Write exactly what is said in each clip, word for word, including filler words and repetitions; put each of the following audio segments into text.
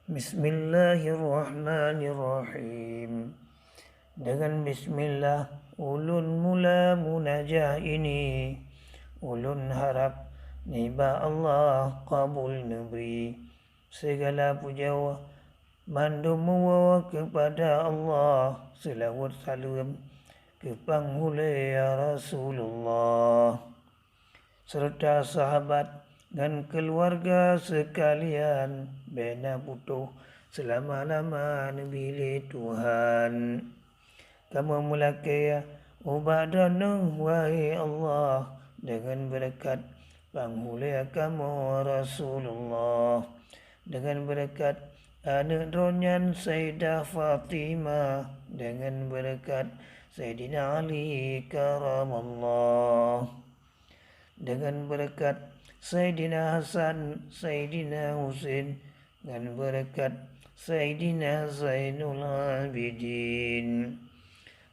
Bismillahirrahmanirrahim. Deungon bismillah ulôn mula munajah ini. Ulôn harab nibak Allah kabul neubri. Sigala pujoe mandum meuwoe keupada Allah, seulaweuet saleuem keu panghulée Rasulullah, seureuta sahabat ngon keuluwarga seukalian. Béna putôh seulama-lama neubi lé Tuhan. Kamoe meulakée ubak Droeneueh, wahai Allah, deungon beureukat panghulée kamoe Rasulullah, deungon beureukat aneuëk droeneueh nyan Sayyidah Fatimah, deungon beureukat Saidina Ali karamallah, deungon beureukat Saidina Hasan, Saidina Husein, ngon beureukat Saidina Zainul Abidin,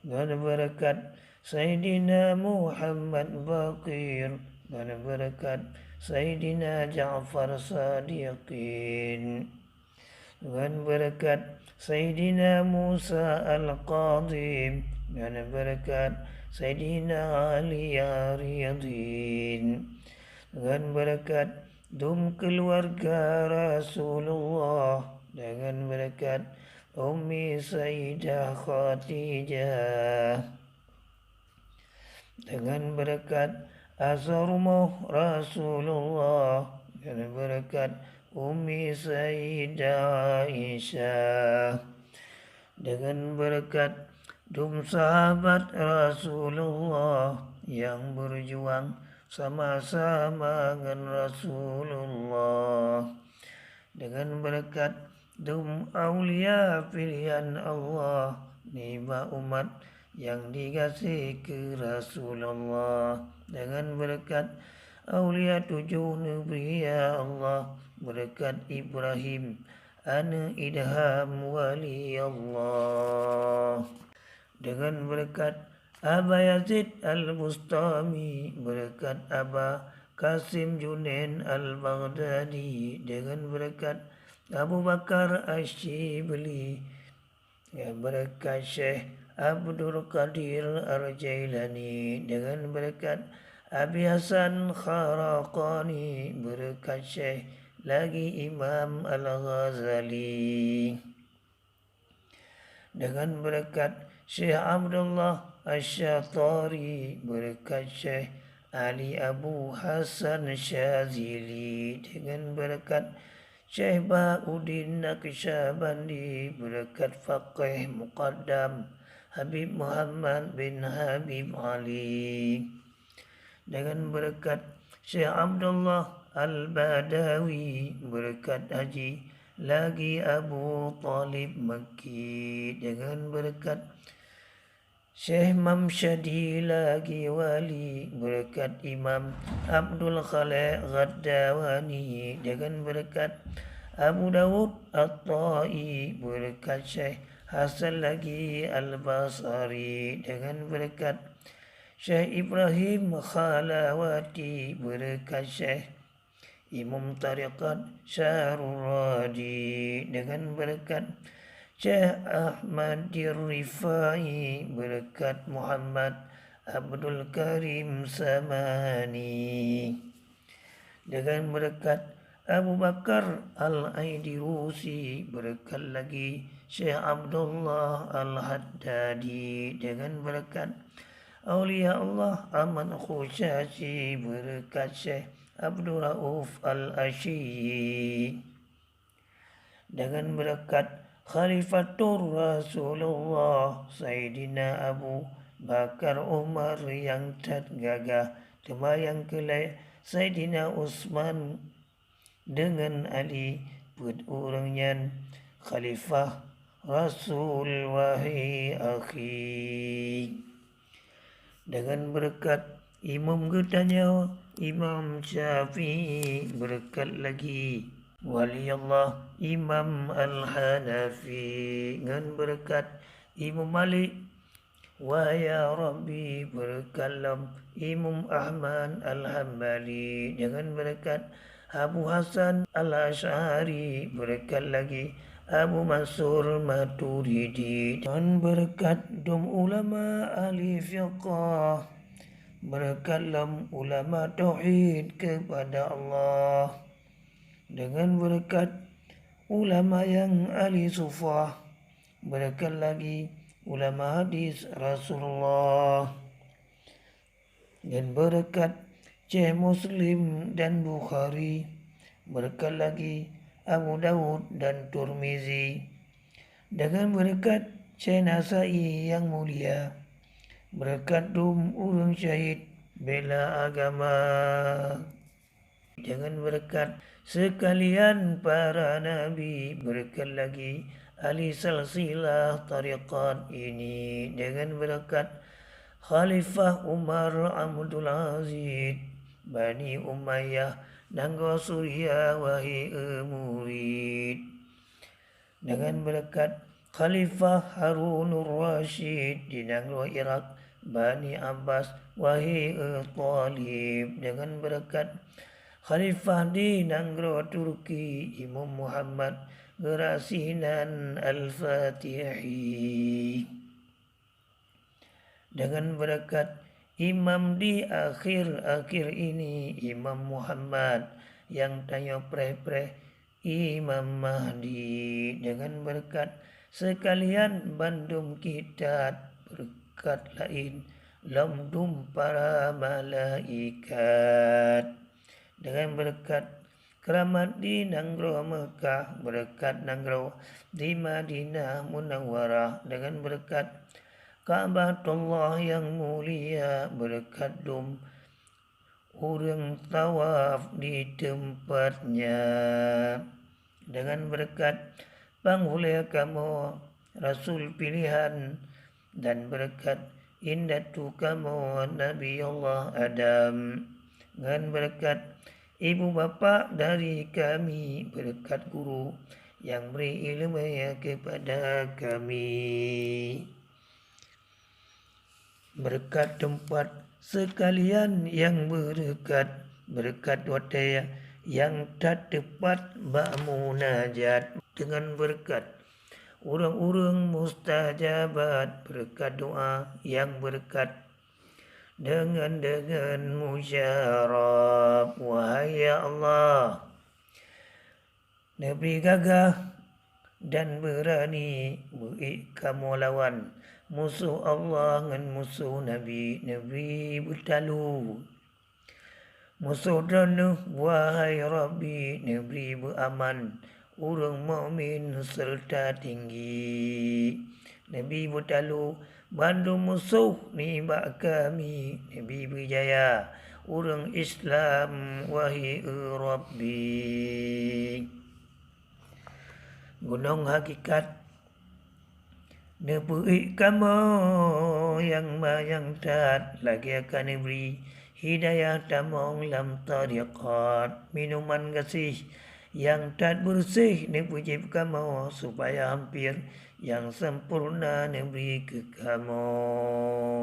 ngon beureukat Saidina Muhammad Baqir, ngon beureukat Saidina Ja'far Sadiqin, ngon beureukat Saidina Musa Al-Kadhim, ngon beureukat Saidina Ali Aridin, ngon beureukat dum keuluwarga Rasulullah, deungon beureukat Ummi Sayyidah Khadijah, deungon beureukat asai rumoh Rasulullah, deungon beureukat Ummi Sayyidah Aisyah, deungon beureukat dum sahabat Rasulullah nyang beurjuang sama-sama ngon Rasulullah, deungon beureukat dum aulia piléhan Allah nibak umat nyang digaséh keu Rasulullah, deungon beureukat aulia tujoh neubri, ya Allah, beureukat Ibrahim aneuëk Idham wali Allah, deungon beureukat Aba Yazid Al-Bustami, beureukat Aba Qasim Junaid Al-Baghdadi, deungon beureukat Abu Bakar Asy-Syibli, beureukat Syekh Abdul Qadir Al-Jailani, deungon beureukat Abi Hasan Kharaqani, beureukat Syekh lagi Imam Al-Ghazali, deungon beureukat Syekh Abdullah Asy-Syatari, beureukat Syekh Ali Abu Hasan Syazili, deungon beureukat Syekh Bahuddin Naqsyabandi, beureukat Faqih Muqaddam Habib Muhammad bin Habib Ali, deungon beureukat Syekh Abdullah Al-Badawi, beureukat Haji lagi Abu Thalib Makki, deungon beureukat Syekh Mamsyadi lagi wali, beureukat Imam Abdul Khaliq Ghadawani, deungon beureukat Abu Dawud At-Ta'i, beureukat Syekh Hasan lagi Al-Basri, deungon beureukat Syekh Ibrahim Khalawati, beureukat Syekh Imum Tarekat Syaruradi, deungon beureukat Syekh Ahmad Rifai, beureukat Muhammad Abdul Karim Samani, deungon beureukat Abu Bakar Al-Aidirusi, beureukat lagi Syekh Abdullah Al-Haddadi, deungon beureukat Aulia Allah Ahmad Khushashi, beureukat Syekh Abdul Rauf Al-Asyi, deungon beureukat Khalifatur Rasulullah Saidina Abu Bakar Umar nyang that gagah, teuma nyang keulhèe Saidina Utsman deungon Ali, peuet ureuëng nyan khalifah Rasul, wahai akhi. Deungon beureukat Imum geutanyoe Imam Syafi'i, beureukat lagi wali Allah Imam Al-Hanafi, ngon beureukat Imum Malik, wahai Rabbi, beureukat lom Imum Ahmad Al-Hambali, deungon beureukat Abu Hasan Al-Asy'ari, beureukat lagi Abu Mansur Maturidi, dan beureukat dum ulama ahli fiqah, beureukat lom ulama tauhid keupada Allah, deungon beureukat ulama nyang ahli sufah, beureukat lagi ulama hadis Rasulullah. Ngon beureukat Syekh Muslim dan Bukhari, beureukat lagi Abu Daud dan Turmizi, deungon beureukat Syekh Nasai nyang mulia, beureukat dum ureuëng syahid bela agama. Deungon beureukat seukalian para nabi, beureukat lagi ahli silsilah tarekat ini, deungon beureukat Khalifah Umar Abdul Aziz, Bani Umayyah, nanggroe Suria, wahé murid. Deungon beureukat Khalifah Harunur Rasyid di nanggroe Irak, Bani Abbas, wahé talib, deungon beureukat Khalifah di nanggroe Turki, Imam Muhammad, geurasinan Al-Fatihi. Deungon beureukat imam di akhir-akhir ini, Imam Muhammad, nyang tanyoe preh-preh Imam Mahdi, deungon beureukat seukalian bandum kitab, beureukat laén lom dum para malaikat, deungon beureukat keuramat di nanggroe Meukah, beureukat nanggroe di Madinah Munawwarah, deungon beureukat Ka'batullah nyang mulia, beureukat dum ureuëng tawaf di teumpat nyan, deungon beureukat panghulée kamoe, rasul piléhan, dan beureukat indatu kamoe, Nabi Allah Adam, ngon beureukat ibu bapak dari kami, beureukat guru nyang bri iéleumé keupada kami, beureukat teumpat seukalian nyang beureukat, beureukat watée nyang that teupat bak munajat, deungon beureukat ureuëng-ureuëng mustajabat, beureukat doá nyang beureukat, deungon-deungon mujarab. Wahai ya Allah, neubri gagah dan beurani beuék kamoe lawan musoh Allah ngon musoh Nabi, neubri beutalu musoh Droeneueh, wahai Rabbi, neubri beuaman ureuëng mukmin seureuta tinggi, neubri beutalu bandum musoh nibak kami, neubri beujaya ureuëng Islam, wahai Rabbi. Gunong hakikat neupeuék kamoe nyang ma nyang that, lagée ka neubri hidayah tamong lam tarekat, minuman gaséh nyang that beureuséh neupeujieb kamoe, supaya hamper nyang sampoereuna neubri keu kamoe.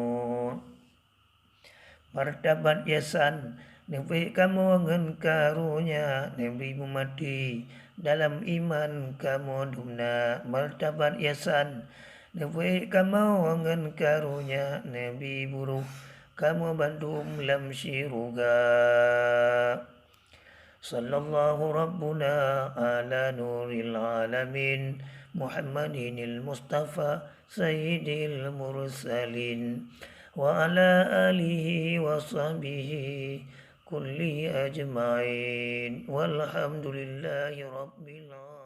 Martabat ihsan neupeuék kamoe ngon karonya, neubri meumaté dalam iman kamoe dumna. Martabat ihsan neupeuék kamoe ngon karonya, neubri buroh kamoe bandum lam syeuruga. Sallallahu Rabbuna ala nuril alamin, Muhammadinil Mustafa sayyidil mursalin, wa ala alihi wa sahbihi kulli ajmain, walhamdulillahi rabbil alamin.